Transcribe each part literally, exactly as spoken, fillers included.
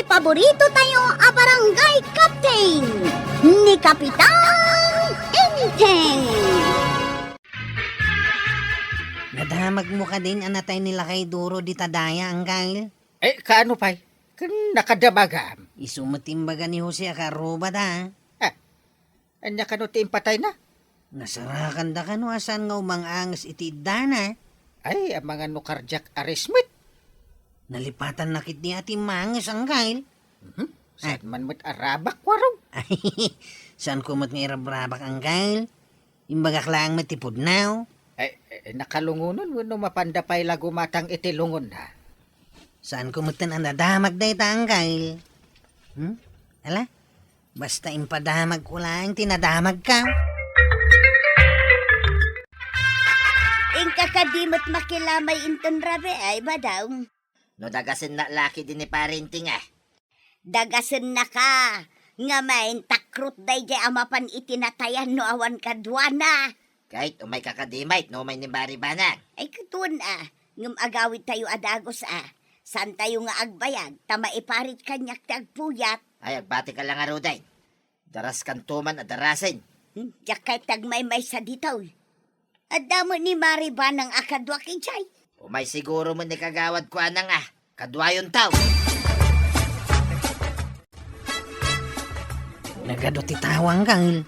Paborito tayo a barangay captain, ni Kapitan Enteng. Nadamagmo kadin a natay ni Lakay Duro dita daya, Anggal? Eh, kaano pay? Ken nakadamagam? Isu met ti imbaga ni Jose a kaarrubada. Ah, ania kano ti impatayna? Nasarakanda kano a saan nga umanganges iti iddana? Ay, amangan no cardiac arrest met. Nalipatanna ketdi a timmanges, Anggal. Mhm. Saan man met a rabak, warog? Ay, saanko met nga irabrabak, Anggal. Imbagak laeng met ti pudno. Ay, eh, nakalungonon wenno mapanda pay la gumatang iti lungonna? Saanko metten a nadamag dayta, Anggal. Hmm? Ala, basta impadamagko laeng ti nadamagka. Inka kadi met makilamay inton rabii, Badong? No dagasennak la ketdi ni Pare Enteng a. Dagasennaka, ngem takrot daydiay a mapan iti natayan no awan kaduana. Ket umayka kadi met no umay ni Mari Banang. Ay, ket wen a, ngem agawidtayo a dagus a. Saantayo nga agbayag, ta maiparit kaniak ti agpuyat. Ay, agbatika la ngaruden. Daraskanto man a darasen. Hmm, diak kayat ti agmaymaysa ditoy. Adda met ni Mari Banang a kaduak idiay. Umay siguro met ni Kagawad Kuanang a kaduayonto. Nagadu ti tao, Anggal.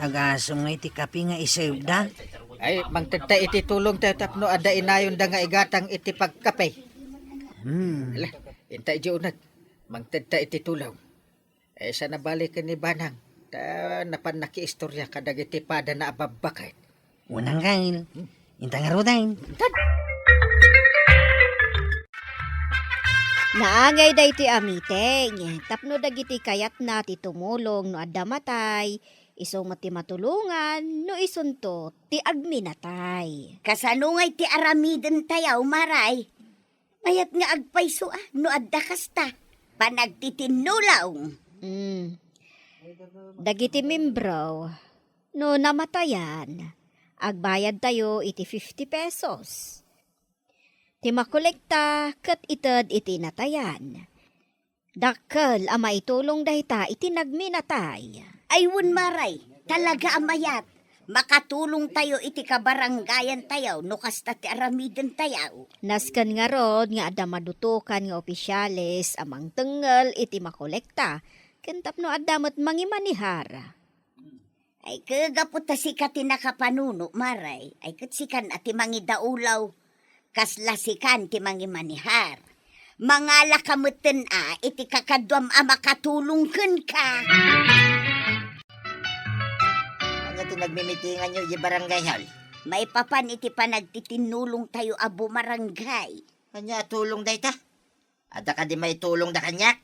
Agasem nga iti kape nga isebda. Ay, mangtedta iti tulongtayo tapno adda inayonda nga igatang iti pagkape. Hmm. Ala, inta idiay uneg. Mangtedta iti tulong. Eh, saan a bali ken ni Banang. Ta napan nakiistorya kadagiti padana a babbaket. Wen, Anggal. Hmm. Inta ngaruden. Intan. Naangay daytoy a meeting tapno dagiti kayatna ti tumulong no adda matay, isu met ti matulongan no isunto ti agminatay. Kasano ngay ti aramidentayo, Mari? Mayat nga agpayso a no adda kasta. Panagtitinnulong. Mm. Dagiti membro, no namatayan, agbayadtayo iti fifty pesos. Ti makolekta ket ited iti natayan. Dakkel a maitulong dayta iti nagminatay. Ay wen, Mari, talaga a mayat. Makatulongtayo iti kabarangayantayo no kasta ti aramidentayo. Nasken ngarud nga adda madutokan nga opisyales a mangtengngel iti makolekta, ken tapno adda met mangimanihar. Ay, ket gapu ta sika ti nakapanuno, Mari, ay ket sikan a ti mangidaulaw. Kasla sikan ti mangimanihar. Mangalaka metten a iti kakaduam a makatulong kenka. Ania ti nagmimitinganyo idiay barangay hall? Maipapan iti panagtitinnulongtayo a bumarangay. Ania a tulong dayta? Adda kadi maitulongda kaniak?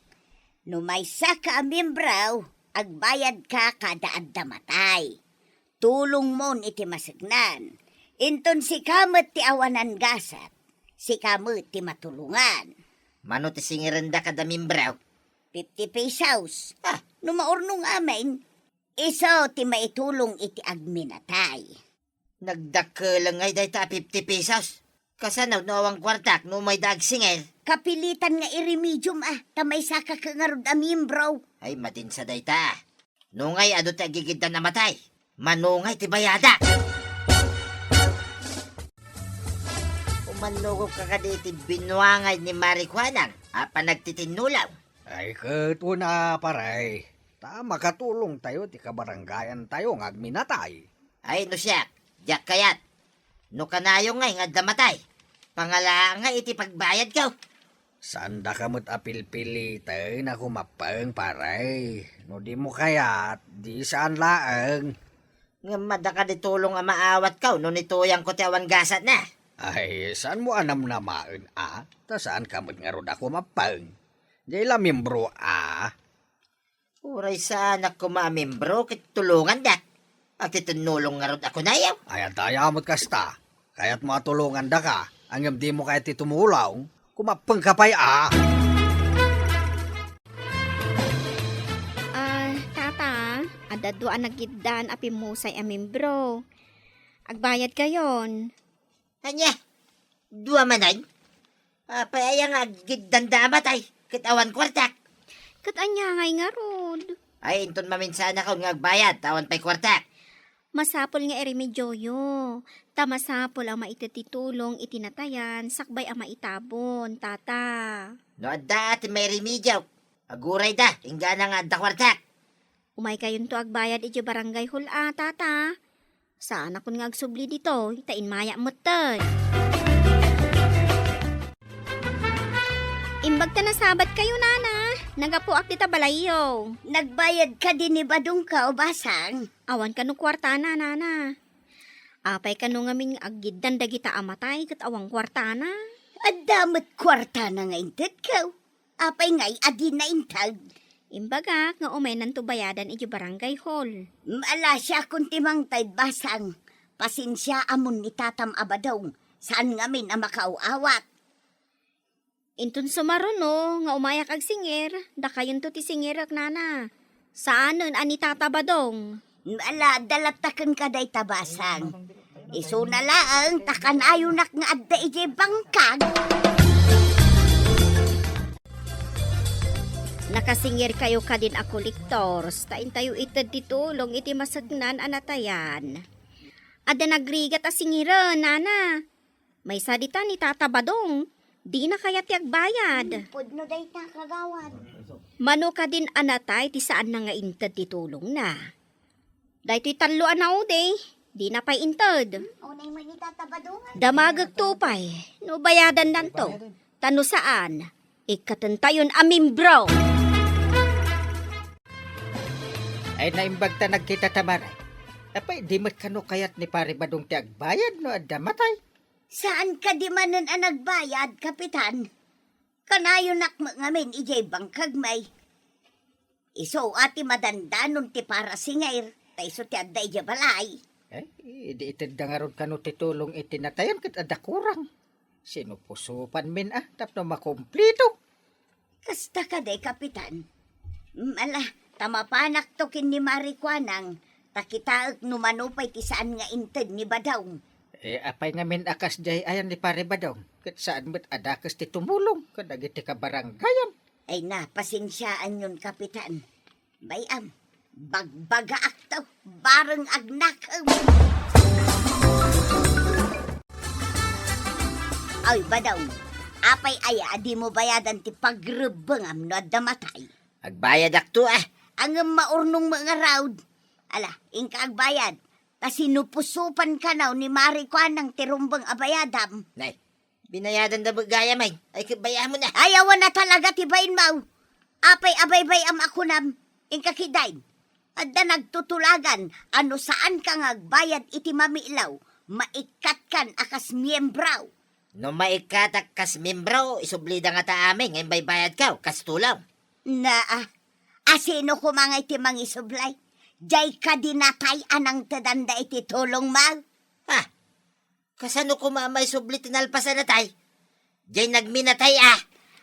No maysaka a membro, agbayadka kada adda matay. Tulongmon iti masegnan. Inton sika met ti awanan gasat, sika met ti matulongan. Mano ti singirenda kada membro? Fifty pesos. Ah. No maurnong amin, isu ti maitulong iti agminatay. Nagdakkel ngay dayta a fifty pesos. Kasano no awan kuartak no umayda agsingir? Kapilitan nga iremediom a, ta maysaka ket ngarud a miembro. Ay, madinsa dayta. No ngay adu ti agigiddan a matay, mano ngay ti bayadak? Umannogok ka kadi iti binuangay ni Mari Kuanang a panagtitinnulong. Ay, ket una, pare, ta makatulongtayo ti kabarangayantayo nga agminatay. Ay, no siak, diak kayat. No kanayo ngay nga adda matay, pangalaang ngay iti pagbayadko. Saandaka met a pilpiliten a kumappeng, pare. No dimo kayat, di saan laeng. Ngem adda kadi tulong a maawatko no nituyangko ti awan gasatna? Ay, saanmo a namnamaen a? Ta saanka met ngarud a kumappeng. Diay la miembro a. Uray saanak koma a miembro ket tulongandak. Agtitinnulong ngarud a kunayo. Ay, adda aya met kasta. Kayatmo a tulongandaka, ngem dimo kayat ti tumulong, kumappengka pay a. Ah, tata, adda dua a nagiddan a pimmusay a miembro. Agbayadkayon. Ania? Dua manen? Apay aya nga agiddanda a matay ket awan kuartak? Ket ania ngay ngarud? Ay, inton maminsaanakon nga agbayad, ta awan pay kuartak. Masapul nga iremedioyo, ta masapul a maited ti tulong iti natayan sakbay a maitabon, tata. No adda ti mairemedio, agurayda, inggana nga adda kuartak. Umaykayonto agbayad idiay barangay hall a, tata. Saanakon nga agsubli ditoy, ta immayak metten. Imbag ta nasabatkayo, nana. Naggapuak dita balayyo. Nagbayad kadi ni Badongko, Basang? Awan kano kuartana, nana. Apay kano ngamin nga aggiddan dagita a matay ket awan kuartana? Adda met kuartana nga intedko. Apay ngay a dina inted? Imbagak nga umaynanto bayadan idiay barangay hall. Ala, siakon ti mangted, Basang. Pasensia ammon ni tatam a Badong. Saan ngamin a makaaw-awat. Inton sumaruno nga umayak agsingir, dakayonto ti singirek, nana. Saanen a ni tata Badong. Ala, adda latta kenka dayta, Basang. Isuna laeng ta kanayonak nga adda idiay bangkag. Nakasingirkayo kadin a kolektors, ta intayo ited ti tulong iti maseknan a natayan. Adda nagrigat a singiren, nana. Maysa dita ni tata Badong, dina kayat ti agbayad. Pudno dayta, kagawad. Mano kadin a natay ti saanna nga inted ti tulongna? Daytoy tallo a naudi, dina pay inted. Unay met ni tata Badong. Damagekto pay, no bayadannanto. Ta no saan, ikkatentayon a membro. Ay, naimbag ta nagkita ta, Mare. Apay, di met kano kayat ni Pare Badong ti agbayad no adda matay? Saan kadi manen a nagbayad, Kapitan? Kanayonak met ngamin idiay bangkag, may. Isu a ti madandanon ti parasingir, ta isu ti adda idiay balay. Eh, idi itedda ngarud kano ti tulong iti natayan ket adda kurang. Sinupusopanmin a tapno makumplito. Kasta kadi, Kapitan? Mm, ala, ta mapanakto ken ni Mari Kuanang, ta kitaek no mano pay ti saan nga inted ni Badong. Eh, apay ngamin a kasdiay ayan ni Pare Badong? Ket saan met a dakes ti tumulong kadagiti kabarangayan. Ay na, pasensiaanyon, Kapitan. Bay-am, bagbagaakto, bareng agnakem. Ay, Badong, apay aya a dimo bayadan ti pagrebbengam no adda matay? Agbayadakto, a. Ngem maurnong met ngarud. Ala, inka agbayad. Ta sinupusopan kano ni Mari Kuanang ti rumbeng a bayadam. Nay, binayadanda met gayam, ay. Ay, ket bay-amon a. Ay, awan a talaga ti bainmo. Apay a baybay-am a kunam? Inka ketdin. Adda nagtutulagan a no saanka nga agbayad iti mamilaw, maikkatkan a kas miembro. No maikkatak kas miembro, isublida ngata amin nga imbaybayadkaw kas tulong. Naa, a sino koma ngay ti mangisubli? Diay kadi natay a nangtedanda iti tulongmo? Ha? Kasano koma a maisubli ti nalpas a natay? Diay nagminatay a.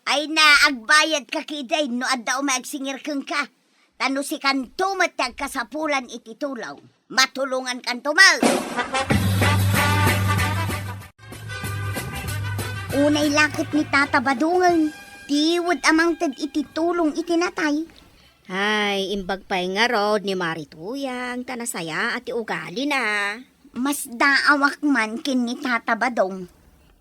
Ay na, agbayadka ketdin no adda umay agsingir kenka. Ta no sikanto met ti agkasapulan iti tulong, matulongankanto met. Unay la ket ni Tata Badong, tiwed a mangted iti tulong iti natay. Ay, imbag pay ngarud ni Mari Tuyang, ta nasayaat ti ugalina. Masdaawak man ken ni Tata Badong.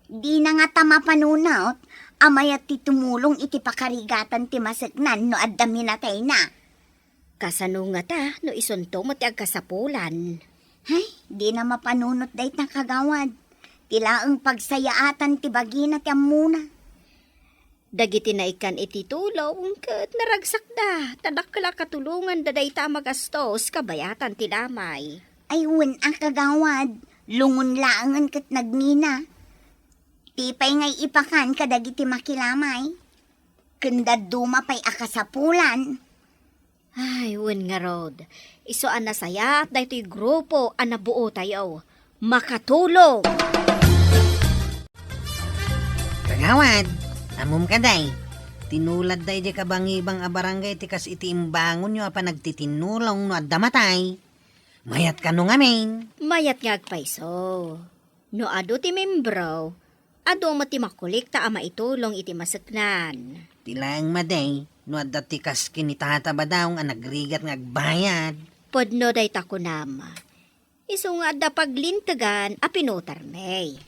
Dina ngata mapanunot a mayat ti tumulong iti pakarigatan ti maseknan no adda minatayna. Kasano ngata no isunto met ti agkasapulan? Hay, dina mapanunot dayta, kagawad. Ti laeng pagsayaatan ti bagina ti ammona. Dagiti naikkan iti tulong ket naragsakda, ta dakkel a katulonganda dayta a magastos kabayatan ti damay. Ay, wen a, kagawad, lungon laengen ket nagngina. Ti pay ngay ipakan kadagiti makilamay, ken dadduma pay a kasapulan. Ay, wen ngarud, isu a nasayaat daytoy grupo a nabuotayo. Makatulong! Kagawad, ammom kadi, tinuladda idiay kabangibang a barangay ti kas iti imbangonyo a panagtitinnulong no adda matay. Mayat kano ngamin? Mayat nga agpayso. No adu ti membro, adu met ti makolekta a maitulong iti maseknan. Ilaeng madi, no adda ti kas ken ni Tata Badong a nagrigat nga agbayad. Pudno dayta kunam. Isu nga adda paglintegan a pinutarmi.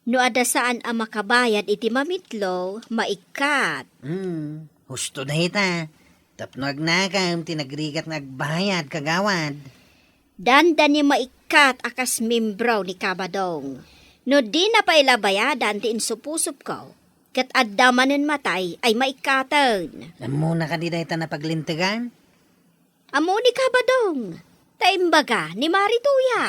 No adda saan a makabayad iti mamitlo, maikkat. Hmm, husto dayta. Tapno agnakem ti nagrigat nga agbayad, kagawad. Dandani maikkat a kas membro ni Kabadong. No dina pay la bayadan ti insupsupko, ket adda manen matay ay maikkaten. Ammona kadi dayta napaglintegan? Ammo ni Kabadong, ta imbaga ni Mari Tuya.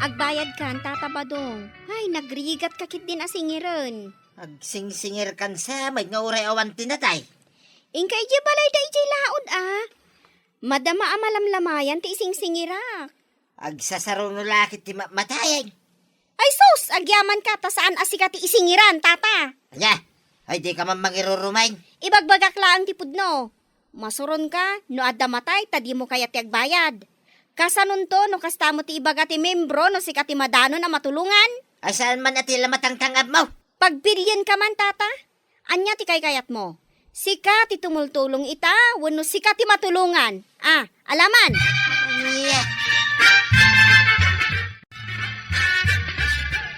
Agbayad kan, Tata Badong. Ay, nagrigat ka ketdin a singiren. Agsingsingir kan sa met nga uray awan ti natay. Inka idiay balayda idiay laud a. Madama a malamlamayan ti isingsingirak. Agsasarunolaket ti ma-, matayen. Ay sus, agyamanka ta saan a sika ti isingiran, Tata. Ania? Ay, dika man mangirurumaen. Ibagbagak laeng ti pudno. Masuronka no adda matay ta dimo kayat ti agbayad. Kasanonto no kasta met ti ibaga ti membro no sika ti madanon a matulongan? Ay, saan man a ti la matangtang-abmo? Pagpilienka man, Tata. Ania ti kaykayatmo? Sika ti tumultulong ita wenno sika ti matulongan? Ah, alaman! Ania?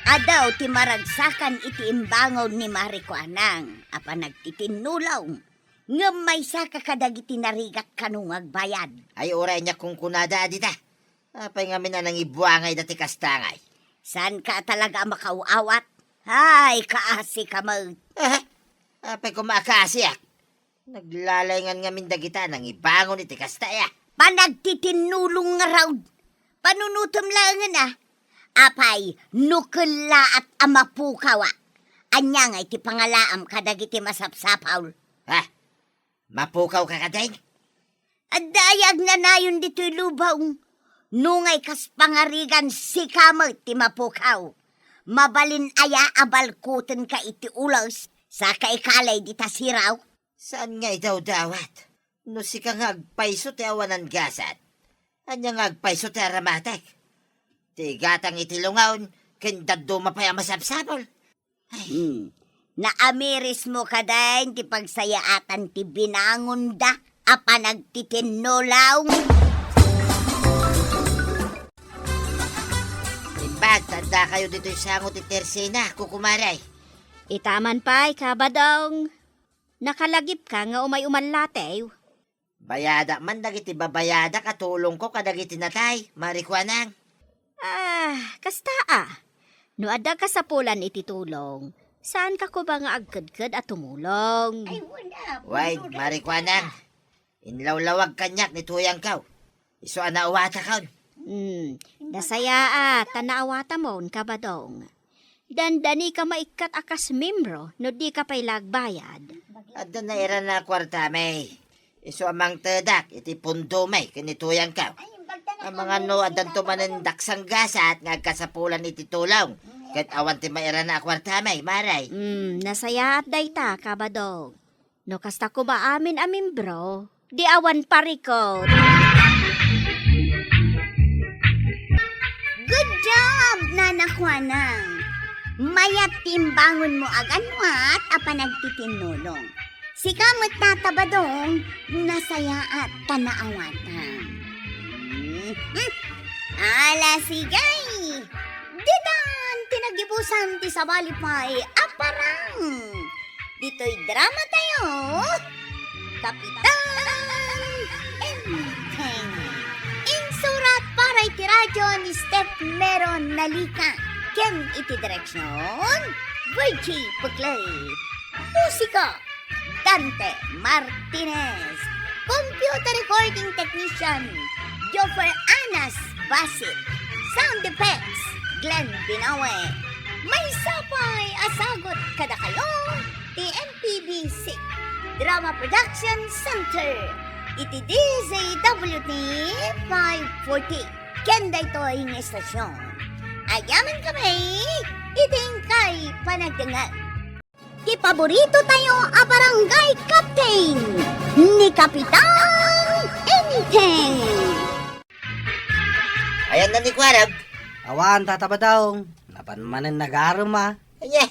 Adu ti maragsakan iti imbangon ni Mari Kuanang a panagtitinnulong, ngem maysaka kadagiti narigat kano nga agbayad. Ay, uray ania kunkunada a dita. Apay ngamin a nangibuangayda ti kasta ngay? Saanka a talaga a makaaw-awat? Ay, kaasika met. Ah, apay koma a kaasiak? Naglalaingan ngamin dagita a nangibangon iti kasta aya. Panagtitinnulong ngarud. Panunotem laengen a. Apay, no kellaat a mapukaw a. Ania ngay ti pangalaam kadagiti masapsapul? Ha? Mapukawka kadin? Adda aya agnanayon ditoy lubong? No ngay kas pangarigan, sika met ti mapukaw. Mabalin aya a balkutenka iti ules, saka ikalay dita siraw? Saan nga idawdawat? No sika nga agpayso ti awanan gasat, ania nga agpayso ti aramatek? Ti igatang iti lungaon, ken dadduma pay a masapsapul. Hmm. Naamirismo kadin ti pagsayaatan ti binangonda a panagtitinnulong? Imbag, ta addakayo ditoy sango ti tersina, kukumare. Ita man pay, Kabadong. Nakalagipka nga umay umallatew. Bayadak man dagiti babayadak a tulongko kadagiti natay, Mari Kuanang. Ah, kasta a. No adda kasapulan iti tulong, saanka koma nga agkedked a tumulong? Ay, wala. Way, Mari Kuanang. Inlawlawag kaniak ni Tuyangko. Isu a naawatakon. Hmm, nasayaat ta naawatamon, Kabadong. Dandanika maikkat a kas membro no dika pay la agbayad. Adda nairana a kuartami. Isu a mangtedak iti pundomi ken ni Tuyangko. Amangan no addanto manen daksang gasat nga agkasapulan iti tulong. Ket awan ti mairana a kuartami, Mari. Hmm, nasayaat dayta, Kabadong. No kasta koma amin a membro, di awan parikut. Good job, Nana Kuanang! Mayat ti imbangonmo a ganwat a panagtitinnulong. Sika met, Tata Badong, nasayaat ta naawatam. Hmm. Ala, sige! Ditan ti nagibusan ti sabali pay a parang. Ditoy drama tayo, Kapitan Enteng. Insurat para iti radio ni Steph Mero Nalica ken iti direksion, Virgie Puclay. Musika, Dante Martinez. Computer recording technician, Joffer Anas Basit. Sound effects, Glenn Binawe. Maysa pay a sagut kadakayo ti M P B C Drama Production Center iti D Z W T five forty. Ken daytoy nga estasyon, agyamankami iti inkay panagdengngeg. Ti paborito tayo a barangay captain, ni Kapitan Enteng. Ayan na ni Kuarab. Awan, Tata Badong. Napan manen nagarem a. Anya?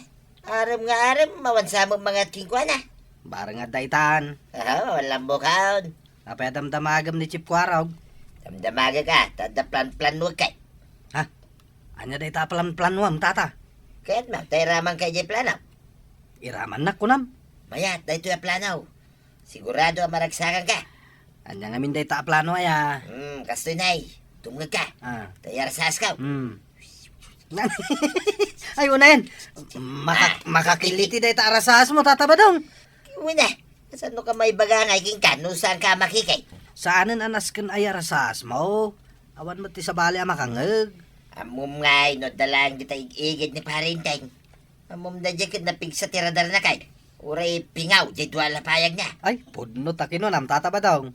Arem nga arem, awan sa met mangat kenkuana. Bareng adda itan. Aha, awan lambukaon. Apay a damdamagem ni Chief Kuarog? Damdamagek a, ta adda plan-planuek kay. Ha? Ania dayta a plan-planuam, tata? Kayatmo, ta iramanka idiay plano. Iramannak, kunam? Mayat, daytoy a plano. Sigurado a maragsakanka. Ania ngamin dayta a plano aya? Hmm, kastoy nay. Tumngegka. Ah. Ta iyarasasko. Hmm. Ay, unayen. Maka-, Ah. makakiliti dayta a rasasmo, Tata Badong. Wen a, kasano ka maibaga ngay kenka no saanka a makikit? Saanen a nasken a iyarasasmo. Awan met ti sabali a makangngeg. Ammom ngay no adda laeng dita ig-igid ni Pare Enteng. Ammom daydiay ket napigsa ti radarna kay. Uray pingaw diay dua a lapayagna. Ay, pudno ta kinunam, Tata Badong.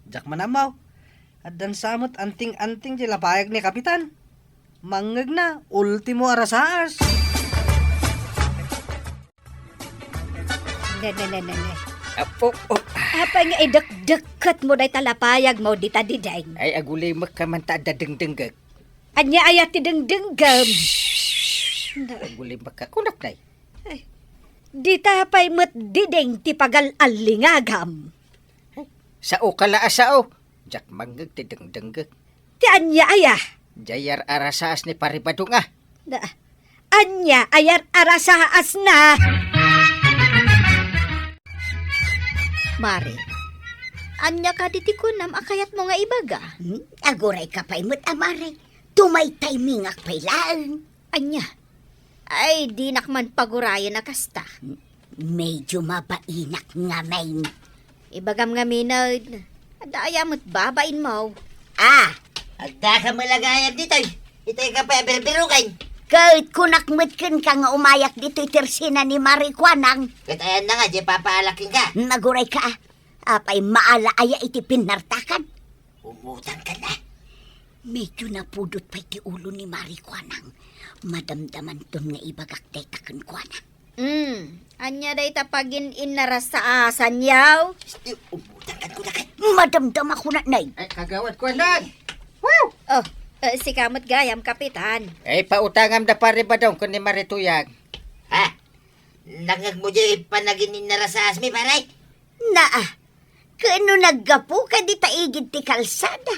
Diak man ammo. Addan sa met anting-anting diay lapayag ni Kapitan. Mangngegna, ultimo a rasaas. Ne, ne, ne, ne, ne. Apo, oh. Apay nga idekdekketmo dayta lapayagmo dita, Dideng? Ay, agulimekka man ta adda dengdenggek. Ania aya ti dengdenggem? Shh! Agulimekka. Kunak, nay. Ay, dita pay met, Dideng, ti pagal-allingagam. Ay, sao ka la a sao. Diak mangngeg ti dengdenggek. Ti ania aya? Diay ar-arasaas ni Pare Badong a. Na, ania a yar-arasaasna? Mare, ania kadi ti kunam a kayatmo nga ibaga? Hmm? Agurayka pay met a, Mare. Tumaytaymingak pay laeng. Ania? Ay, dinak man pagurayen a kasta. Medyo mabainak ngamin. Ibagam ngamin, adda aya met babainmo? Ah! Adda ka malagayag ditoy. Itay ka pay a birbiruken. Ket kunak met kenka nga umayak ditoy tersina ni Mare Kuanang. Ket ayanna nga, diay papaalakinka. Agurayka, a. Apay maala aya iti pinnartakan? Umutangka na. Medyo napudot pay ti ulo ni Mare Kuanang. Madamdamanton nga ibagak dayta kenkuana. Hmm, ania dayta pagin-innarasaasanyo? Isti, umutangkan ko na kay. Madamdama ko na, nay. Ay, kagawad ko, anan. Wow! Oh, eh, sika met gayam, Kapitan. Ay, pautangam da Pare Badong ken ni Mare Tuyang. Ha? Nangngegmo diay panagin-innarasaasmi, pare? Naa, ken no naggapuka dita igid ti kalsada,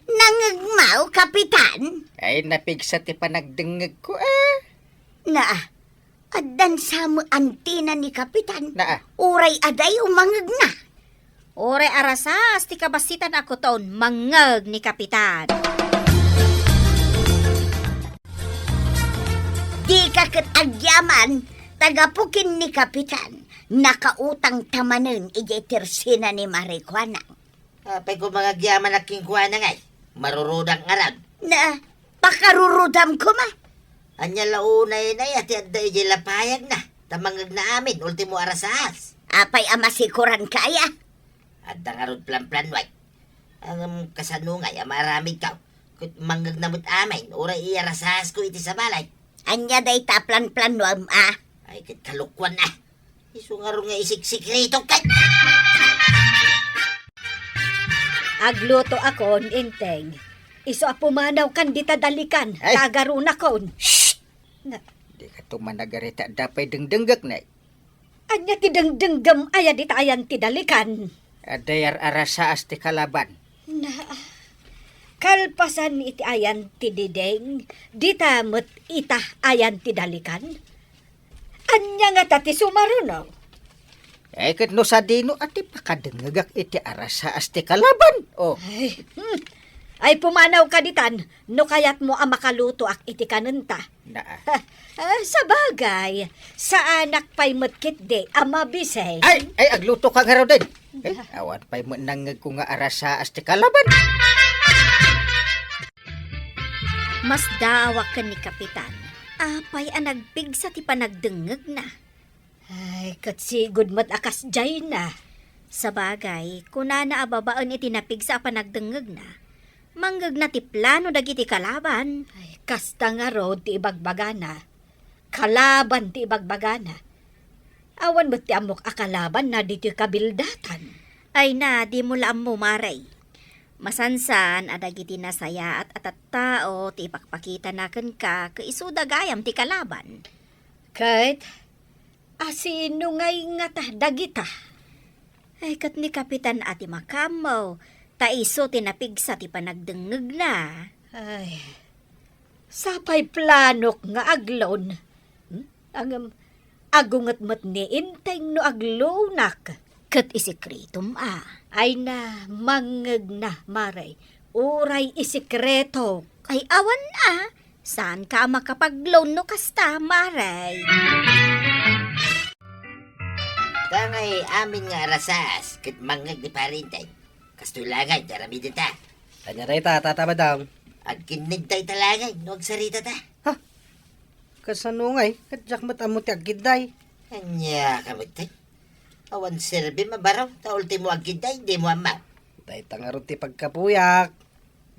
nangngegmo, Kapitan? Ay, napigsa ti panagdengngegko, a. Naa, addan sa met antina ni Kapitan. Naa. Uray adayo mangngegna. Uray arasaas ti kabassitan a kuton, mangngeg ni Kapitan. Dika ket agyaman, ta gapu ken ni Kapitan, nakautangta manen idiay tersina ni Mare Kuanang. Apay koma nga agyamanak kenkuana ngay, marurudak ngarud. Na, pakarurudam koma. Ania la unay, nay, a ti adda idiay lapayagna, ta mangngegna amin, ultimo arasaas. Apay a masikuranka aya? Adda ngarud planplanuek. Ngem kasano ngay a maaramidko ket mangngegna met amin, uray iyarasasko iti sabali? Ania dayta a planplanuem a? Ay, ket kalokuan a. Isu ngarud nga isiksikreto ket. Aglutoakon, Enteng. Isu a pumanawkan dita dalikan, ay, ta agarunakon. Shh! Na- Dika tumanag ari ta adda pay dengdenggek, nay. Ania ti dengdenggem aya dita ayan ti dalikan? Adda yar-arasaas ti kalaban. Na, kalpasan iti ayan ti Dideng, dita met ita ayan ti dalikan? Ania ngata ti sumaruno? Eh, ket no sadino a ti pakadengngegak iti arasaas ti kalaban? Oh. Ay, hmm. Ay, pumanawka ditan, no kayatmo a makalutoak iti kanenta. Naa. Ah, sabagay, saanak pay met ketdi a mabiseng. Ay, ay, aglutoka ngaruden. Eh, awan pay met nangngegko nga arasaas ti kalaban. Masdaawak ken ni Kapitan. Apay a nagpigsa ti panagdengngegna? Ay, ket sigud met a kasdiayna. Sabagay, kunana a babaen iti napigsa a panagdengngegna, mangngegna ti plano dagiti kalaban. Ay, kasta ngarud ti ibagbagana. Kalaban ti ibagbagana. Awan met ti ammok a kalabanna ditoy kabildatan. Ay na, dimo la ammo, Mare. Masansan a dagiti nasayaat a tattao ti ipakpakitana kenka ket isuda gayam ti kalaban. Ket Asino ngay ngata dagita? Ay, ket ni Kapitan a ti makaammo, ta isu ti napigsa ti panagdengngegna. Ay, sapay planok nga aglon. Hmm? Ngem, agunget met ni Enteng no aglonak. Ket isekretom a. Ay na, mangngegna, Mare. Uray isekreto. Ay, awan a. Saanka a makapaglon no kasta, Mare. Dayta ngay amin nga arasaas ket mangngeg ni Pare Enteng. Kastoy la ngay ti aramidenta. Ania dayta, Tata Badong? Agkinneg dayta la ngay no agsaritata. Ha? Kasano ngay? Ket diak met ammo ti agkidday. Ania ka met, tay? Awan serbim a baro, ta ultimo agkidday, dimo ammo. Dayta ngarud ti pagkapuyak.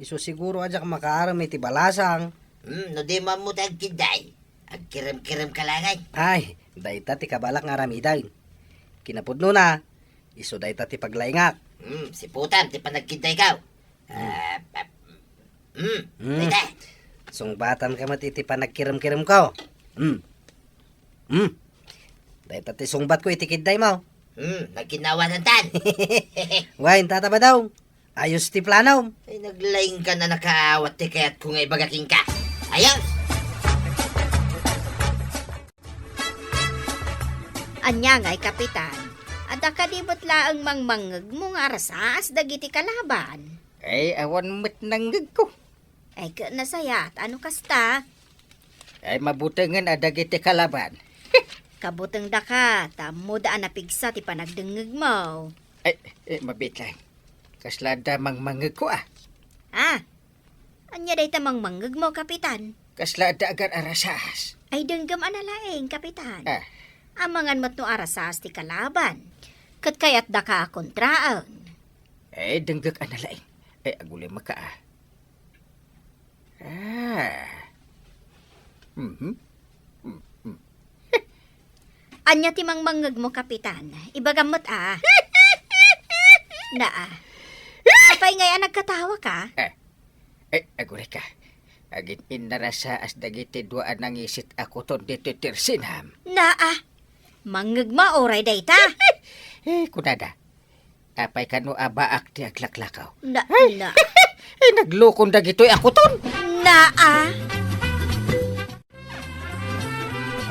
Isu siguro a diak makaaram iti balasang. Hmm, no dimo ammo ti agkidday, agkiremkirem ka la ngay. Ay, dayta ti kabalak nga aramiden. Kinapudnona, isu dayta ti paglaingak. Hmm, siputam ti panagkiddayko. Hmm. Ah, pa-, hmm, hmm. Dayta. Sungbatanka met iti panagkiremkiremko. Hmm. Hmm. Dayta ti sungbatko iti kiddaymo. Hmm, nagkinnawatantan. Wen, Tata Badong. Ayos ti planom. Ay, naglaingkan a nakaawat ti kayatko nga ibaga kenka. Ayos! Ania ngay, Kapitan? Adda kadi met laeng mangmangngegmo nga arasaas dagiti kalaban? Ay, awan met nangngegko. Ay, ket nasayaat a no kasta. Ay, mabutengen a dagiti kalaban. Kabutengdaka, ta ammoda a napigsa ti panagdengngegmo. Ay, eh, mabiit laeng. Kasla adda mangmangngegko a. Ah, ania dayta mangmangngegmo, Kapitan? Kasla adda agar-arasaas. Ay, denggem a nalaing, Kapitan. Ah. Amangan met no arasaas ti kalaban. Ket kayatdaka a kontraen. Eh, denggek a nalaing. Eh, agulimek a. Ah. Mhm. Mm, mm. Ania ti mangmangngegmo, Kapitan? Ibagam met a. Naa. Apay ngay a nagkatawaka? Eh, eh, agurayka. Agin-innarasaas dagiti dua a nangisit a kuton ditoy tersinam. Naa. Mangngegmo uray dayta? Eh, kunada. Apay kano a baak ti aglaklakaw? Na, ay, na. Ay, naglukon dagitoy a kuton. Naa.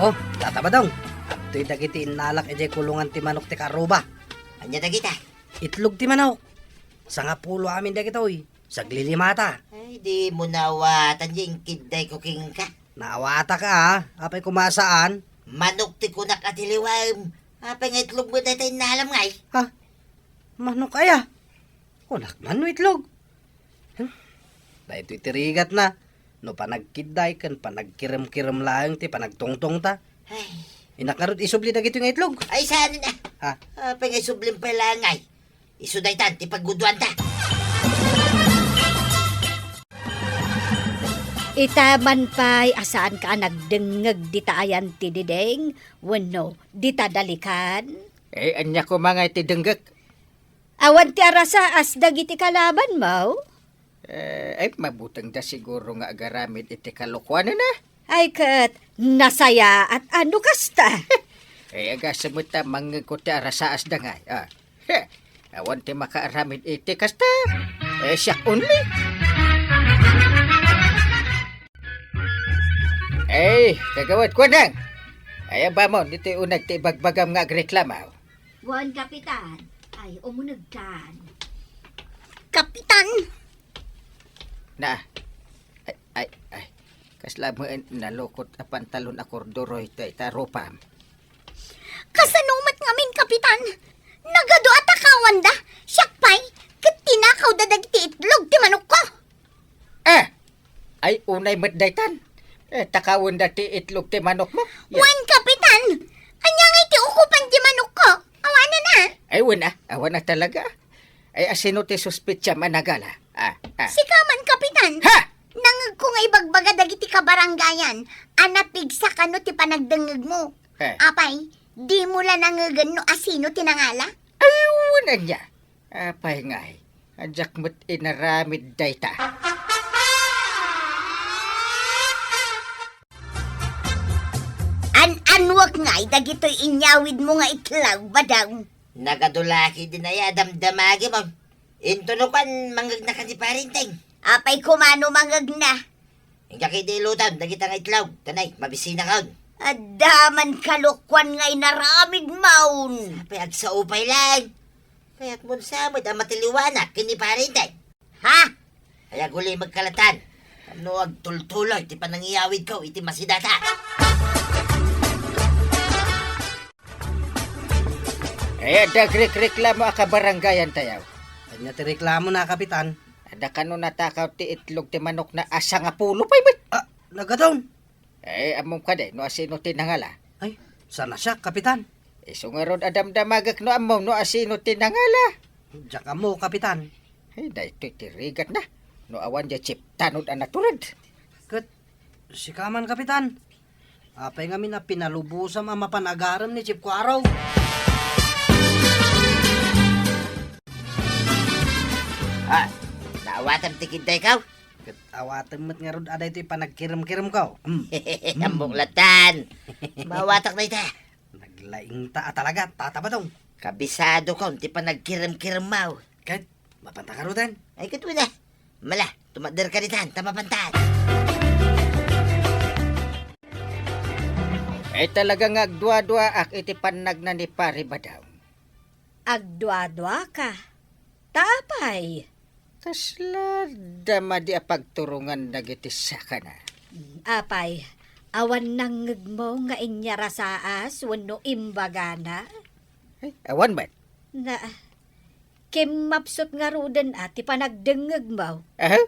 Oh, Tata Badong. Adtoy dagiti innalak idiay kulungan ti manok ti karuba. Ania dagita? Itlog ti manok. Sangapulo amin dagitoy. Saglilimata. Ay, dimo naawatan ti inkiddayko kenka. Naawatak a, apay koma a saan? Manok ti kunak a ti liwem. Apay nga itlog met dayta innalam ngay? Ha? Manok aya? Kunak man no itlog? Hmm? Daytoy ti rigatna. No panagkidday ken panagkiremkirem laeng ti panagtungtongta. Ay. Innak ngarud isubli dagitoy nga itlog. Ay, saan na? Ha? Apay nga isublim pay laeng ngay? Isu daytan ti pagguduanta. Ita man pay a saanka a nagdengngeg dita ayan ti diding wenno dita dalikan? Eh, ania koma nga iti denggek? Awan ti arasaas dagiti kalabanmo? Eh, ay, mabutengda siguro nga agaramid iti kalokuanana. Ay, ket nasayaat a no kasta. Eh, agasem met ta mangngegko ti arasaasda ngay. Ah. Heh, awan ti makaaramid iti kasta. Eh, siak only. Eh, kagawad, kuanang. Ay, aba mo, ditoy uneg ti ibagbagam nga agreklamo. Wen, Kapitan. Ay, umunegkan. Kapitan! Na. Ay, ay, ay. Kasla met nalukot a pantalon a korduroy ta ita rupam. Kasano met ngamin, Kapitan? Nagadu a takawanda. Siak pay, ket tinakawda dagiti itlog ti manokko. Eh! Ay, unay met daytan. Eh, takawenda ti itlog ti manokmo. Ya. Wen, Kapitan! Ania ngay ti ukupan ti manokko? Awanan a? Ay, wen a. Awan a talaga. Ay, asino ti suspetsam a nagala? Ah, ah. Sika man, Kapitan. Ha! Nangngegko nga ibagbaga dagiti kabarangayan a napigsa kano ti panagdengngegmo. Eh. Apay, dimo la nangngegen no asino ti nangala? Ay, wen ania. Apay ngay, a diak met inaramid dayta. An-annuek Ngay dagitoy inyawidmo nga itlog, Badong? Nagadu la ketdin aya a damdamagimon. Intono kan mangngegna ken ni Pare Enteng. Apay koma no mangngegna? Inka ketdi iluton dagita nga itlog, ta nay, mabisinakon. Adda man kalokuan nga inaramidmon. Apay agsao pay laeng. Kayatmon sa met a matiliwanak ken ni Pare Enteng. Ha? Ay, agulimegka latta. Tapno agtultuloy ti panangiyawidko iti masidata. Ay, adda agrekreklamo a kabarangayantayo. Ania ti reklamona, Kapitan? Adda kano natakaw ti itlog ti manokna a sangapulo pay met. Ah, nagadon. Eh, ammom kadi no asino ti nangala? Ay, saan a siak, Kapitan? Isu ngarud a damdamagek no ammom no asino ti nangala. Diak ammo, Kapitan. Ay, daytoy ti rigatna. No awan diay chip tanod a natured. Ket sika man, Kapitan. Apay ngamin a pinalubosam a mapan agarem ni Chip Kuaraw? Ah, naawatam ti kiddayko? Ket awatem met ngarud a daytoy panagkiremkiremko. Mm. Mm. Ammok latta. Maawatak dayta. Naglaingta a talaga, Tata Badong. Kabisadokon ti panagkiremkiremmo. Ket, mapanta ngaruden? Ay, ket wen a. Mala, tumadderka ditan, ta mapantan. Ay, talaga nga agduaduaak iti pannagna ni Pare Badong. Agduaduaka? Ta apay? Kasla adda madi a pagturongan dagiti sakana. Mm, apay, awan nangngegmo nga inyarasaas wenno imbagana? Ay, awan met. Na, kimmapsut ngaruden a ti panagdengngegmo. Aha?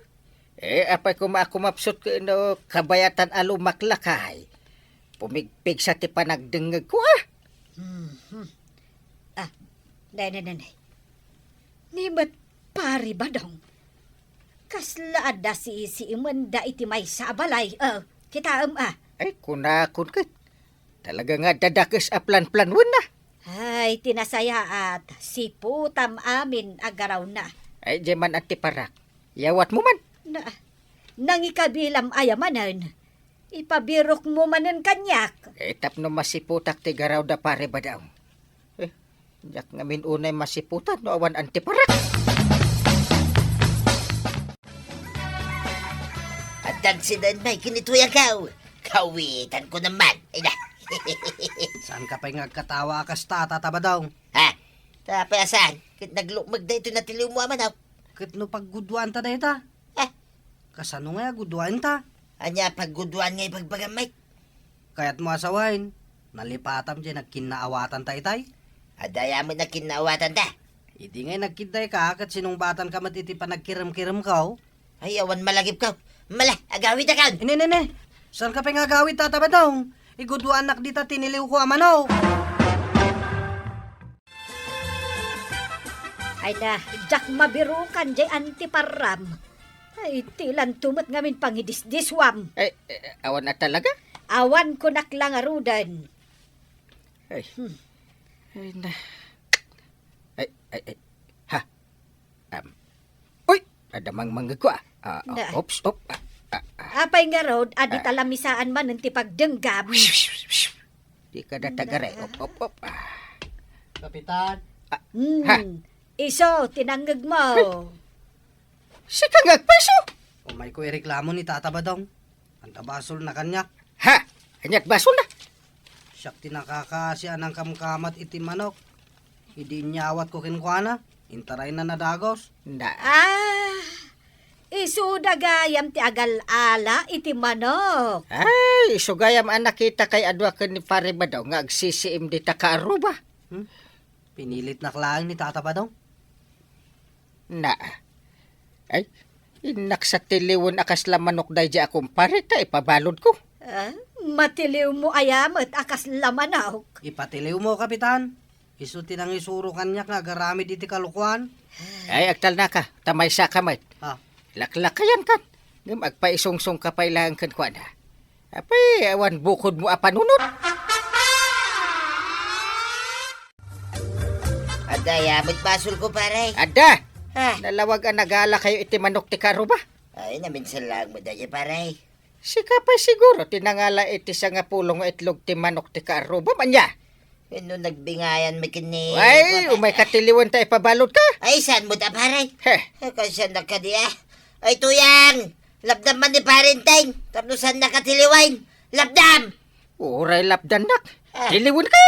Eh, apay koma a kumapsut ken no kabayatan a lumaklakay? Pumigpigsa ti panagdengngegko, ah. Mhm. Ah, nay, nay, nay, nay. Ni met Pare Badong. Kasla adda siisiimenda iti maysa a balay. Oh, kitaem, ah. Ay, kunakon ket. Talaga nga adda dakes a planplanwenna. Ay, ti nasayaat, siputam amin a garawna. Ay, diay man-at ti parak. Yawatmo man. Na, nangikabilam aya manen. Ipabirokmo manen kaniak. Eh, tapno masiputak ti garaw da Pare Badong. Eh, diak ngamin unay masiputan no awan-an ti parak. Addan siden may kinituyankaw. Kawitanko naman. Ay na. Saanka pay nga agkatawa a kasta, Tata Badong? Ha? Ta apay a saan? Ket naglukmeg daytoy natiliwmo a manok. Ket no pagguduanta dayta? Eh? Kasano nga aguduanta? Ania a pagguduan nga ibagbagam met? Kayatmo a sawen, nalipatam diay nagkinnaawatanta itay? Adda aya met nagkinnaawatanta? Idi ngay nagkiddayka ket sinungbatanka met iti panagkiremkiremko. Ay, awan malagipko. Mala, agawidakon. Ine, ine, ine. Saanka pay nga agawid, Tata Badong? Iguduanak dita tiniliwko a manok. Ay na, diak mabirukan diay antiparam. Ay, ti lanto met ngamin pangidisdiswam. Ay, eh, awan a talaga? Awan kunak la ngaruden. Ay. Hmm. Ay na. Ay, ay, ay. Ha? Am. Uy! Adda mangmangngegko, ah. Ah, ah, oops, op. Ah, ah, ah. Apay ngarud, adi ta lamisaan manen ti pagdenggam. Dika da tagaray. Op, op, op. Ah. Kapitan. Ah, hmm. Ha? Isu, ti nangngegmo. Sika nga agpayso? Umayko ireklamo ni Tata Badong. Anta basolna kaniak? Ha? Aniat basolna? Siak ti nakakaasi a nangkamkamat iti manok. Idi inyawatko kenkuana, intarayna nadagos. Na. Ah, isuda gayam ti agal-ala iti manok. Ay, isu gayam a nakitak a adu ken ni Pare Badong nga agsisiim dita kaaruba. Hmm? Pinilitnak laeng ni Tata Badong. Na. Ay, innak sa tiliwen a kasla manok daydiay a kumpare ta ipabaludko. Ah, matiliwmo aya met a kasla manok? Ipatiliwmo, Kapitan. Isu ti nangisuro kaniak nga agaramid iti kalokuan. Ay, agtalnaka, ta maysaka met. Ah. Laklakayankan. Ngem agpaisungsongka pay laeng kenkuana. Apay, awan bukodmo a panunot. Adda aya met basolko, pare? Adda! Ah. Nalawag a nagalakayo iti manok ti karuba. Ay, naminsan laeng met daydiay, pare. Sika pay siguro ti nangala iti sangapulo nga itlog ti manok ti kaarrubam, ania? Wenno nagbingayan mi ken ni Ay, kuan, umay ka ti liwen ta ipabaludka. Ay, saan mo ta, pare? Heh. Ay, kasyan na ka di, ah. Ay, Tuyang, lapdam man ni Pare Enteng. Tapno saan na ka ti liwen? Lapdam! Uray lapdannak. Ah. Ti liwenka!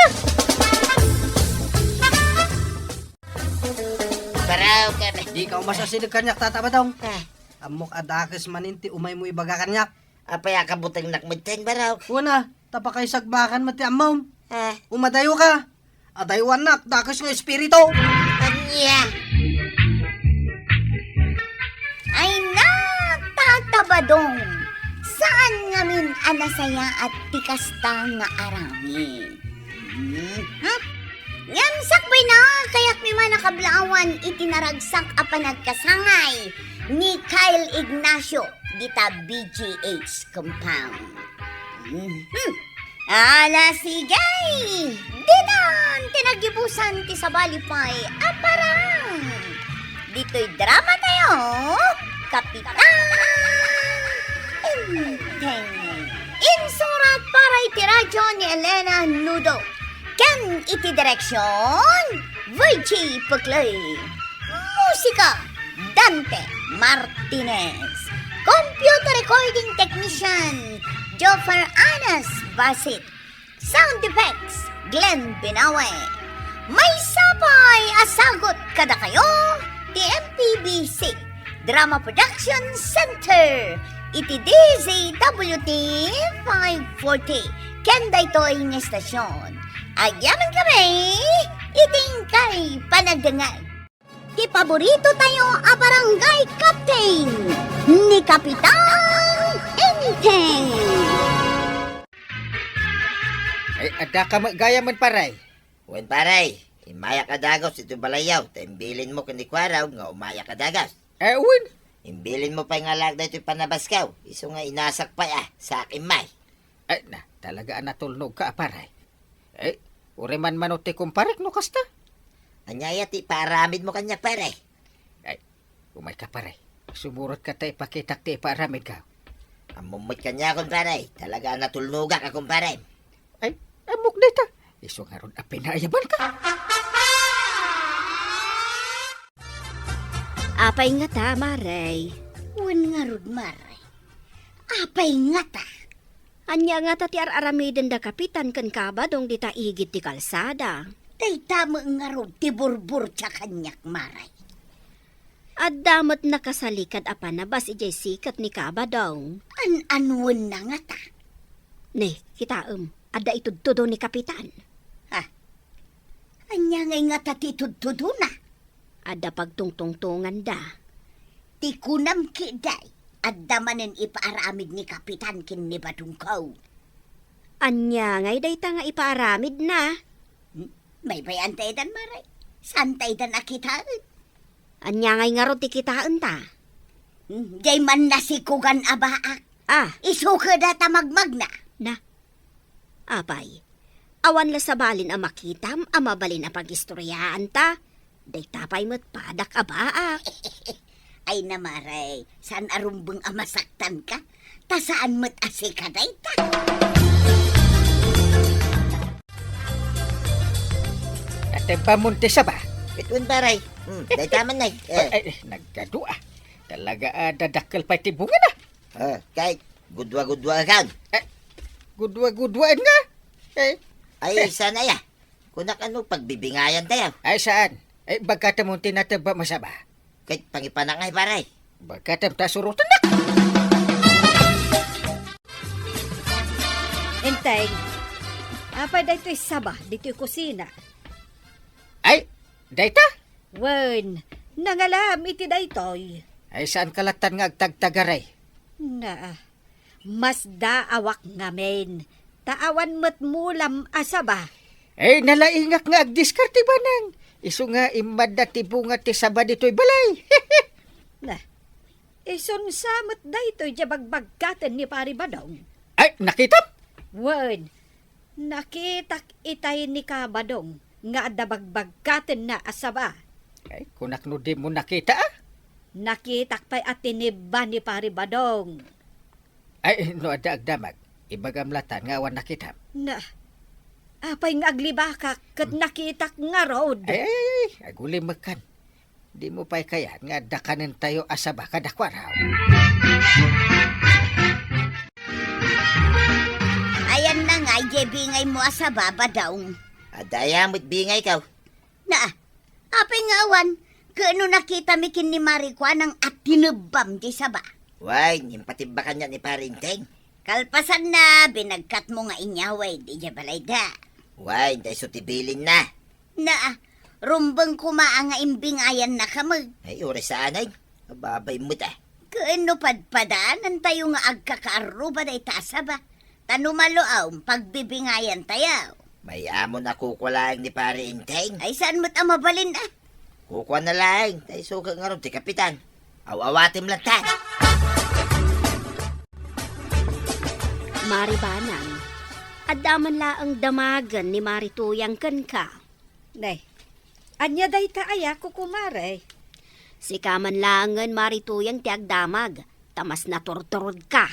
Baraw ka na. Dika umasasideg kaniak, Tata Badong. Ah. Ammok a dakes manen ti umaymo ibaga kaniak. Apay a kabutengnak metten, baraw? Wen a, ta pakaisagbakan met ti ammom. Ah. Umadayoka. Adayoannak, dakes nga espiritu. Ania? Ay na, Tata Badong, saan ngamin a nasayaat ti kasta nga aramid. Mhm. Ngem sakbayna, kayatmi man a kablaawan iti naragsak a panagkasangay ni Kyle Ignacio dita B G H compound. Mhm. Ala, sige! Ditan ti naggibusan ti sabali pay a parang! Ditoy drama tayo, Kapitan Enteng. Insurat para iti radyo ni Elena Nudo ken iti direksyon, Virgie Puclay. Musika, Dante Martinez. Computer recording technician, Joffer Anas Basit. Sound effects, Glenn Binawe. Maysa pay a sagut kadakayo ti M P B C Drama Production Center iti D Z W T five forty ken daytoy nga estasyon. Agyamankami iti inkay panagdengngeg. Ti paborito tayo a barangay captain, ni Kapitan Enteng. Ay, adda ka met gayamen, pare. Wen, pare, immayak a dagus iti balayyo, ta imbilinmo ken ni Kuaraw nga umayak a dagus. Eh, wen. Imbilinmo pay nga alaek daytoy panabasko, isu nga inasak pay a, saak immay. Ay, na, talaga a natulnogka, a, pare. Eh, uray manmano ti kumparek no kasta? Ania aya ti ipaaramidmo kaniak, pare? Ay, umayka, pare. Sumurotka ta ipakitak ti ipaaramidko. Ammom met kaniakon, pare. Talaga a natulnogak a kumparem. Ay, ammok dayta. Isu ngarud a pinaayabanka. Apay ngata, mare? Wen ngarud, mare. Apay ngata? Ania ngata ti ar-aramiden da Kapitan ken Kabadong dita igid ti kalsada? Dayta met ngarud ti burburtia kaniak, mare. Adda met nakasalikad a panabas idiay siket ni Kabadong. An-anuenna ngata? Ne, kitaem, adda itudtudo ni Kapitan. Ha? Ania ngay ngata ti itudtudona? Adda pagtungtungtonganda. Ti kunam ketdi, adda manen ipaaramid ni Kapitan ken ni Badongko. Ania ngay dayta nga ipaaramidna? Hmm? Baybay-anta itan, mare. Saanta itan a kitaen. Ania ngay ngarud ti kitaenta? Hmm, diay mannasikogan a baak. Ah. Isu keda ta magmagna. Na, Apay, awan la sabalin a makitam a mabalin a pagistoriaanta? Dayta pay met padak a baak. Ay na, mare, saan a rumbeng a masaktanka? Ta saan met a sika dayta. Natebamon ti saba? Ket wen, pare. Hmm, dayta man, nay. Eh. Ay, ay, nagadu a. Talaga a dadakkel pay ti bungana. Ah, kay gudua-guduakan. Eh, gudua-guduaen nga? Eh. Ay, eh. Saan aya? Kunak, ano, pagbibingayan tayo? Ay, saan? Eh, bagkatem ti natebam a saba. Kay pangipanak ngay, pare. Bagkatem ta surotennak. Enteng, apay daytoy saba ditoy kusina? Ay, dayta? Wen, nangalam iti daytoy. Ay, saanka lattan nga agtagtagaray? Na, masdaawak ngamin, ta awan met mulam a saba. Ay, nalaingak nga agdiskarte, Manang. Isu nga immadda ti bunga ti saba ditoy balay. Na, isun sa met daytoy diay bagbagkaten ni Pari Badong. Ay, nakitam? Wen, nakitak itay ni Kabadong nga adda bagbagkatenna a saba. Ay, kunak no dimo nakita, a? Nakitak pay a tinibba ni Pari Badong. Ay, no adda agdamag, ibagam latan nga awan nakitam. Na, apay nga aglibakak ket Hmm. nakitak ngarud? Ay, ay, ay, ay, agulimekkan. Dimo pay kayat nga adda kanentayo a saba kadakuada? Ayanna ngay diay bingaymo a saba, Badong? Adda aya met bingayko? Na, apay nga awan? Ket no nakitami ken ni Mari Kuanang a tinebbam diay saba? Wen, impatibba kaniak ni Pari Enteng. Kalpasanna, binagkatmo nga inyawid idiay balayda. Wen, ta isu ti bilinna. Na, rumbeng koma a nga imbingayannaka met. Ay, uray saan ay. Ababay met, ah. Ken no padpadaanantayo nga agkakaarruba dayta a saba, ta no maluom, pagbibingayantayo. Mayamon a kukua laeng ni Pari Enteng. Ay, saan met a mabalin, ah? Kukuana laeng, ta isu ket ngarud ti kapitan. Aw-awatem latan. Mari Banang, adda man laeng damagen ni Mari Tuyang kenka. Ne, ania dayta aya, kukumare? Sika man laengen, Mari Tuyang, ti agdamag, ta mas naturturodka.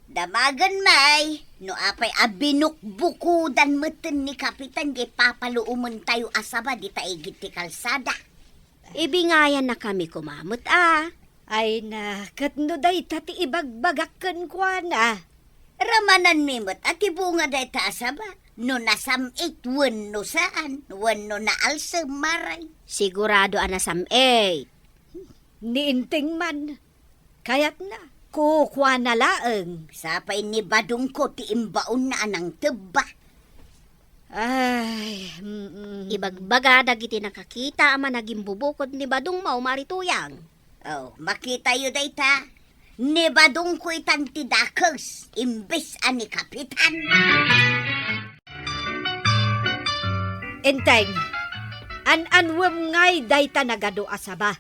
Damagen, May, no apay a binukbukodan metten ni Kapitan diay papaluomentayo a saba dita igid ti kalsada. Ibingayannakami koma met a. Ay na, ket no dayta ti ibagbagak kenkuana. Ramananmi met a ti bunga dayta a saba, no nasam-it wenno saan, wenno naalsem, Mari. Sigurado a nasam-it. Ni Enteng man, kayatna, kukuana laeng. Sapay ni Badongko ti imbaonna a nangtebba. Ay, mm. Ibagbaga dagiti nakakita a managimbubukod ni Badongmo, Mari Tuyang. Oh, makitayo dayta. Ni Badongko itan ti dakes, imbes a ni Kapitan. Enteng, an-anwem ngay dayta nagadu a saba.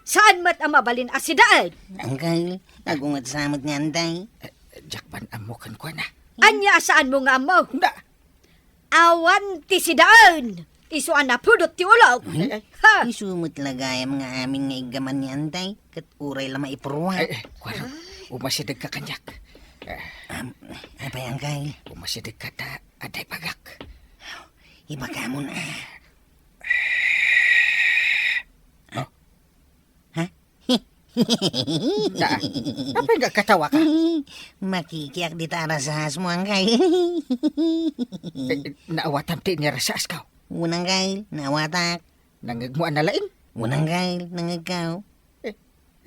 Saan met a mabalin a sidaen? Angkel, nagunget sa met ni Antay. Eh, diak man ammo kenkuana. Ania a saanmo nga ammo? Na, Awan ti sidaen. Isu a napudot ti ulok. Hmm? Ay, ay. Ha? Isu met la gayam nga amin nga iggaman ni Antay, ket uray la maipurruak. Ay, ay, kuaro, umasidegka kaniak. Eh. Am, apay, Angkel? Umasidegka ta adda ibagak. Ibagamon, ah. Oh. Ha? Na, apay nga katawa ka? Makikiak dita a rasasmo, Angkel. Eh, naawatam ti inirasas ka? Wen, Angkel, naawatak. Nangegmo a nalaing? Wen, Angkel, nangegko. Eh,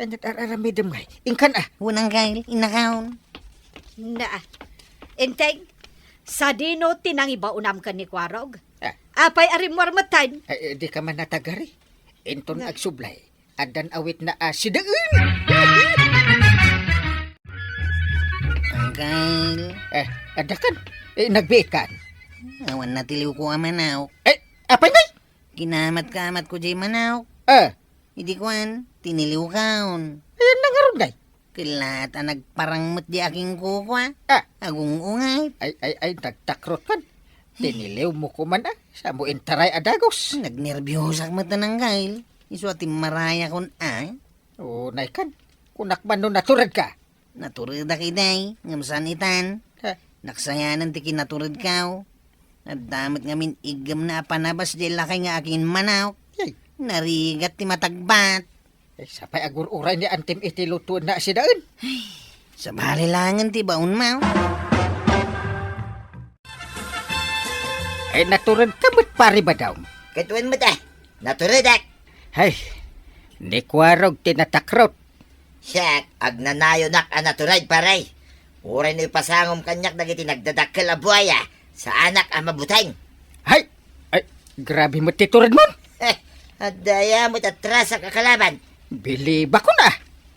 ania't ar-aramidem ngay? Inkan a? Wen, Angkel, innakon. Na, Enteng, sadino ti nangibaonam ken ni Kuarog? Ah. Apay a rimmuar metten? Eh, eh, di ka man natagari. Inton Na. Agsublay, addan awitna a sidaen. Angkel. Eh, adda kan? Eh, nagbiit kan? Awan natiliwko a manok. Eh, apay ngay? Kinamat-kamatko jay manok. Eh. Idi kuan, tiniliwkon. Ayan na ngarud ngay? Ket laat a nagparang met di akinkukua. Ah. Agung-unget. Ay, ay, ay, nagtakrot kan. Tiniliwmo koman a, samo intaray a dagus. Nagnerbiosak met a, Angkel. Isu a timmarayakon a. O, nay kan. Kunak man no naturedka. Naturedak idi, ngem saan itan. Ha? Naksayanan ti kinaturedko. Adda met ngamin iggemna a panabas jay lakay nga akin manok. Ay. Narigat ti matagbat. Ay, sapay agur-uray ni Antim iti lutoenna a sidaen. Ay, sabali laengen ti baonmo. Ay, naturedka met, Pari Badong. Ket wen met, eh, naturedak. Hay, ni Kuarog ti natakrot. Siak, agnanayonak a natured, pare. Uray no ipasangom kaniak dagiti nagdadakkel a buaya, saanak a mabuteng. Hay! Ay, grabe met ti turedmon. Eh, adda aya met a trasak a kalaban. Bilibakon a.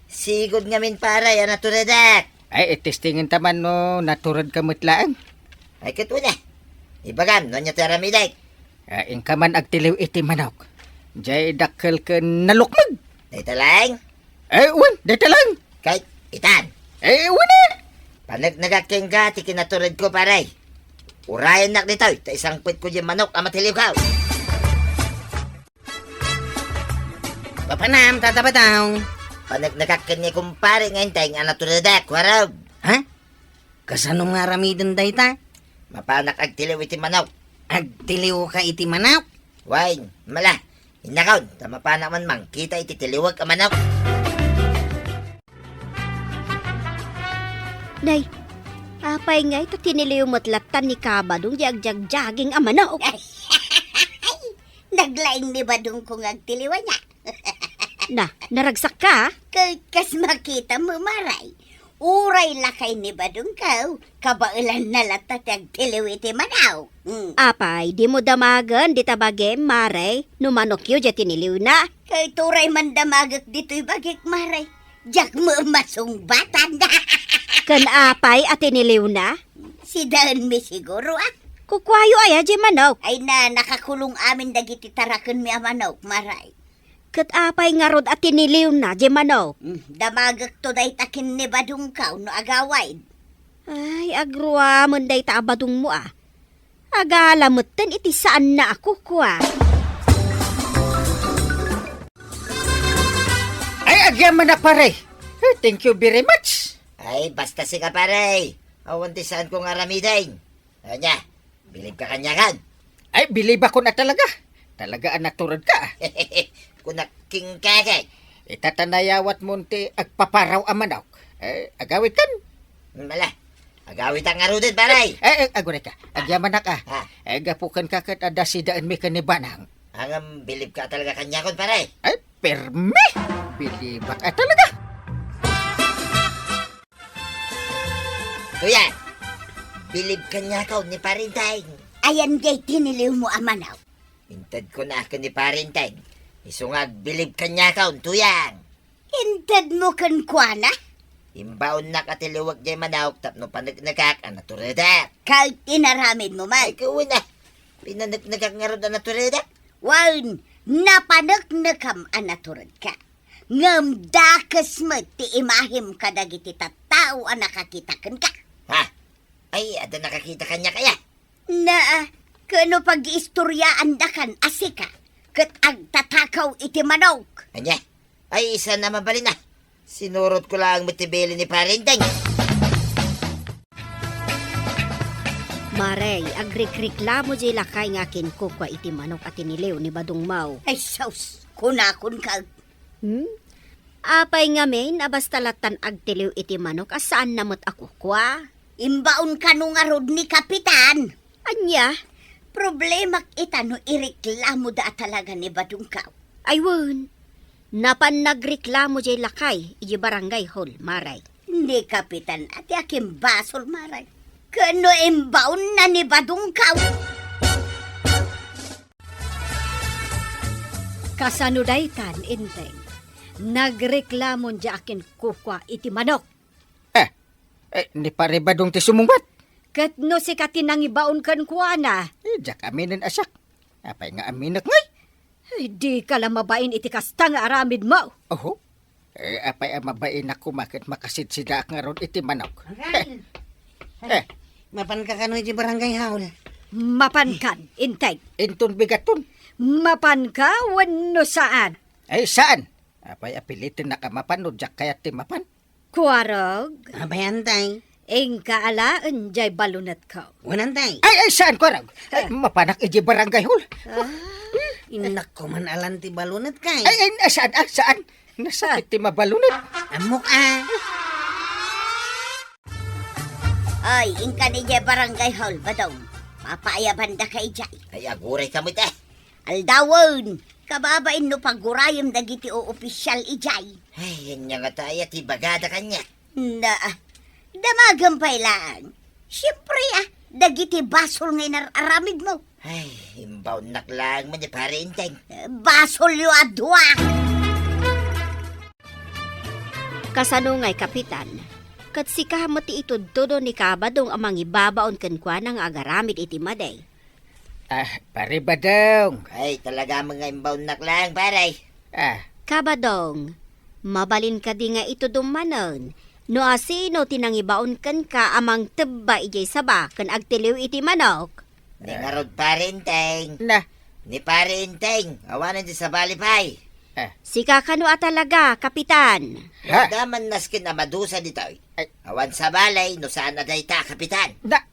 Sigud ngamin, pare, a naturedak. Ay, itestingan ta man no naturedka met laeng. Ay, ket wen a. Ibagam, no ania ti aramidek? Ah, inka man agtiliw iti manok. Jay dakkel ken nalukmeg. Dayta laeng? Eh, wen, dayta laeng. Kay, itan. Eh, wen, eh. Paneknekak kenka ti kinaturedko, pare. Urayennak ditoy, ta isangpetko diay manok a matiliwko. Papanam, Tata Badong. Paneknekak ken ni kumpare nga Enteng a naturedak, Kuarog. Kasano nga aramiden dayta? Mapanak agtiliw iti manok. Agtiliwka iti manok? Wen, mala. Innakon, ta mapanak man mangkita iti tiliwek a manok. Nay, apay ngay ta tiniliw met lattan ni Kabadong diay agjagjaging a manok? Naglaing ni Badongko nga agtiliw ania. Na, naragsakka, a? Ket kas makitam, Maray. Uray lakay ni Badongko, kabaelanna latta ti agtiliw iti manok. Hmm. Apay, dimo damagen dita bagim, Maray, no manokyo diay tiniliwna? Ket uray man damagek ditoy bagik, Maray. Diak met masungbatan. Ken apay a tiniliwna? Sidaenmi siguro, a. Kukuayo aya diay manok? Ay na, nakakulong amin dagiti tarakenmi a manok, Maray. Ket apay ngarud a tiniliwna diay manok? Hmm, damagekto dayta ken ni Badongko no agawid. Ay, agruamen dayta a badongmo, a. Agala metten iti saanna a kukua. Ay, agyamanak, pare. Eh, thank you very much. Ay, basta sika, pare. Awan ti saanko nga aramiden. Ania, bilibka kaniakan? Ay, bilibakon a talaga. Talaga a naturedka. Kunak kenka, kay. Ita ta nayawatmon ti agpaparaw a manok. Eh, agawidkan. Mala, agawidka ngaruden, pare. Eh, eh, agurayka. Agyamanak, a. Ah. Eh, gapu kenka ket adda sidaenmi ken ni Banang. Ngem bilibka talaga kaniakon, pare. Ay, permi! Bilibak a talaga. Kuya, bilib kaniakaw ni Pare Enteng. Ayan diay tiniliwmo a manok? Intedkon a ken ni Pare Enteng. Isu nga agbilib kaniakaw, Tuyang. Intedmo kenkuana? Imbaonnak a tiliwek diay manok tapno paneknekak a naturedak. Ket inaramidmo met? Ay, wen a. Pinaneknekak ngarud a naturedak? Wen, napaneknekam a naturedka. Ngem dakes met ti imahem kadagiti tattao a nakakita kenka. Ha? Ay, adda nakakita kaniak aya? Naa, ken no pag-iistoriaandakan a sika ket agtatakaw iti manok. Ania? Ay, saan a mabalin a. Sinurotko laeng met ti bilin ni Pare Enteng. Marey, agrikriklamo diay lakay nga akinkukua iti manok a tiniliw ni Badong Maw. Ay, sus! Kunakon ka. Hmm? Apay ngamin a basta lattan agtiliw iti manok a saanna met a kukua? Imbaon kano ngarud ni Kapitan. Ania? Problemak ita no ireklamoda a talaga ni Badong Kaw. Ay wen, napan nagreklamo diay lakay idiay barangay hall, Marey. Ni Kapitan a ti akimbasol, Marey. Ken no imbaonna ni Badong Kaw. Kasano daytan, Enteng? Nagreklamon diay akinkukua iti manok. Eh, eh, ni Pare Badong ti sumungbat. Ket no sika ti nangibaon kenkuana? Eh, diak aminen a siak. Apay nga aminek ngay? Ay, dika la mabain iti kasta nga aramidmo. Oho. Eh, apay a mabainak koma ket makasidsidaak ngarud iti manok. Aray. Eh. Mapanka kano iti barangay hall? Mapankan, Enteng. Inton bigaton. Mapanka wenno saan? Ay, saan? Apay a pilitennak a mapan no diak kayat ti mapan? Kuarog. Apay, Enteng? Inka alaen diay balonetko. Wen, Enteng. Ay, ay, saan, kuarog? Ay, ah, mapanak idiay barangay hall. Ah, innak ko man alan ti balonet kay. Ay, ay, ah, saan, ah, saan? Nasakit ti mabalonet. Ammok, ah. Ay, inka ni diay barangay hall, Badong. Papaayabandaka idiay. Ay, aguray ka met, eh. Aldawen, kababain no pagurayem dagiti oopisial idiay. Ay, ania ngata aya ti ibagada kaniak? Na, damagem pay laeng. Siempre, ah, dagiti basol nga inar-aramidmo. Ay, imbaonnak laeng met ni Pare Enteng. Basolyo a dua. Kasano ngay, Kapitan? Ket sika met ti itudtudo ni Kabadong a mangibabaon kenkuana nga agaramid iti madi. Ah, Pare Badong. Ay, talaga nga imbaonnak laeng, pare. Ah. Kabadong, mabalin kadi nga itudom manen no asino ti nangibaon kenka a mangtebba idiay saba ken agtiliw iti manok? Ni ngarud, Pare Enteng. Na. Ni Pare Enteng, awanen ti sabali pay. Eh. Sika kano a talaga, Kapitan? Ha? Adda man nasken a madusa ditoy. Ay. Awan sabali no saan a dayta, Kapitan. Da-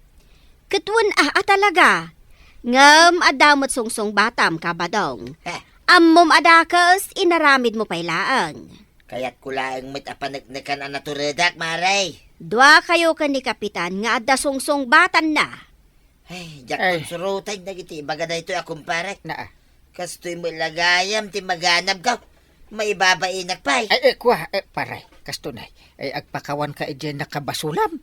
Ket wen a, a talaga. Ngem adda met sungsungbatam, Kabadong. Ha? Ammom a dakes, inaramidmo pay laeng. Kayatko laeng met a paneknekan a naturedak, Mare. Duakayo ken ni Kapitan nga adda sungsungbatanna. Ay, diak Ay. konsuroten dagiti ibaga daytoy a kumparek. Naa. Kastoy met la gayam ti maganabko. Maibabainak pay. Ay, eh, kua, eh, pare, kastoy nay. Ay, agpakawanka idiay nakabasulam.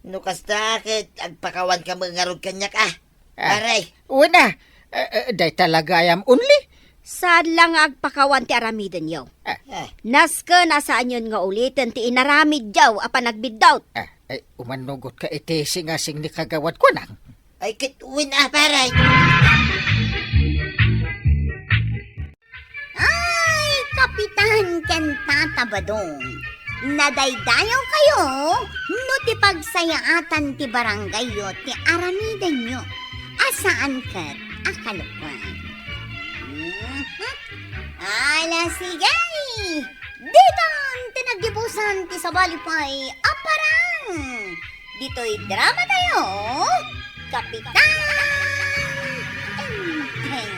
No kasta ket agpakawanka met ngarud kaniak, ah. Ah, Aray. Una, eh, eh, dayta la gayam only. Saan la nga agpakawan ti aramidenyo? Ah. Ah. Nasken a saanyon nga uliten ti inaramidyo a panagbiddut. Ah, ay, umannugot ka iti singasing ni Kagawad Kunang. Ay, ket wen a, pare. Ay, Kapitan ken Tata Badong, nadaydayaw kayo no ti pagsayaatan ti barangayyo ti aramidenyo a saan ket a kalokuan. Mhm. Ala, sige! Ditan ti naggibusan ti sabali pay a parang! Ditoy drama tayo, Kapitan Enteng.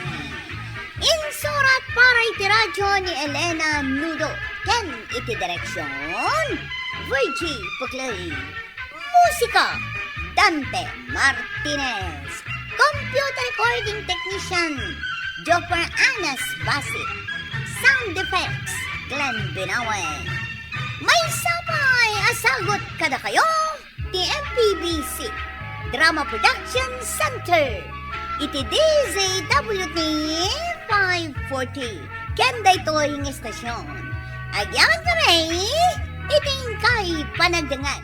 Insurat para iti radyo ni Elena Nudo ken iti direksyon, Virgie Puclay. Musika, Dante Martinez. Computer recording technician, Joper Anas Basit. Sound effects, Glenn Binawe. Maysa pay a sagut kadakayo ti M P B C Drama Production Center iti D Z W T five forty. Ken daytoy nga estasyon, agyaman kami iti inkay panagdengngeg.